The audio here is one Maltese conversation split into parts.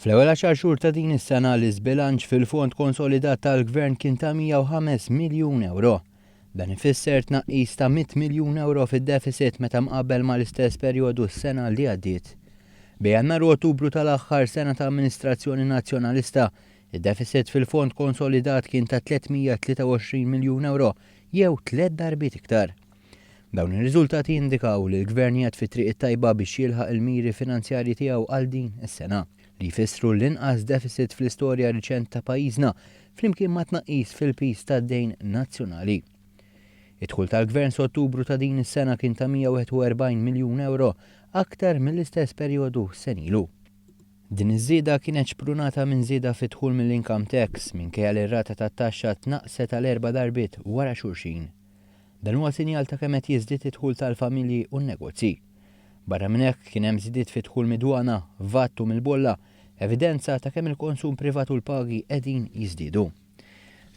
Fl-ewwel għaxar xhur ta' din is-sena l-iżbilanċ fil-fond konsolidat tal-Gvern kien ta' 105 miljun ewro. Dan ifisser tnaqqis ta' 100 miljun ewro fid-deficit meta mqabbel mal-istess perjodu s-sena li għaddiet. Bejn Jannar u Ottubru tal-aħħar sena ta' amministrazzjoni Nazzjonalista, id-deficit fil-fond konsolidat kien ta' 323 miljun ewro jew tliet darbiet iktar. Dawn ir-riżultati jindikaw li l-Gvern qiegħed fit-triq it-tajba biex jilħaq il-miri finanzjarji tiegħu għal din is-sena, li jfissru l-inqas deficit fl-istorja riċent ta' pajjiżna, flimkien ma' tnaqqis fil-piż tad-dejn nazzjonali. Id-dħul tal-Gvern s'Ottubru ta' din is-sena kien ta' 141 miljun ewro, aktar mill-istess perjodu sena ilu. Din iż-żieda kienet xprunata minn żieda fid-dħul mill-income tax, minkejja li r-rata tat-taxxa tnaqqset għal erba' darbiet wara xulxin. Dan huwa sinjal ta' kemm qed jiżdied id-dħul tal-familji u n-negozji. Barra minn hekk, kien hemm żidiet fid-dħul mid-dwana, vat u mill-bolla, evidenza ta' kemm il-konsum privat u l-pagi qegħdin jiżdiedu.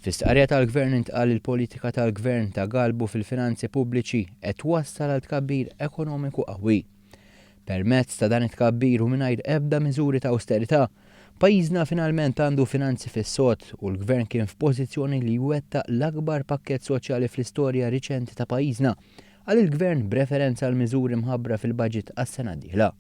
Fi stqarrija tal-Gvern intqal li l-politika tal-Gvern ta' galbu fil-finanzi pubbliċi qed twassal għal tkabbir ekonomiku qawwi. Permezz ta' dan it-tkabbir u mingħajr ebda miżuri ta' awsterità, pajjiżna finalment għandu finanzi fis-sod u l-Gvern kien f'pożizzjoni li jwettaq l-akbar pakkett soċjali fl-istorja riċenti ta' pajjiżna, qal il-Gvern b'referenza għall-miżuri mħabbra fil-Baġit għas-sena d-dieħla.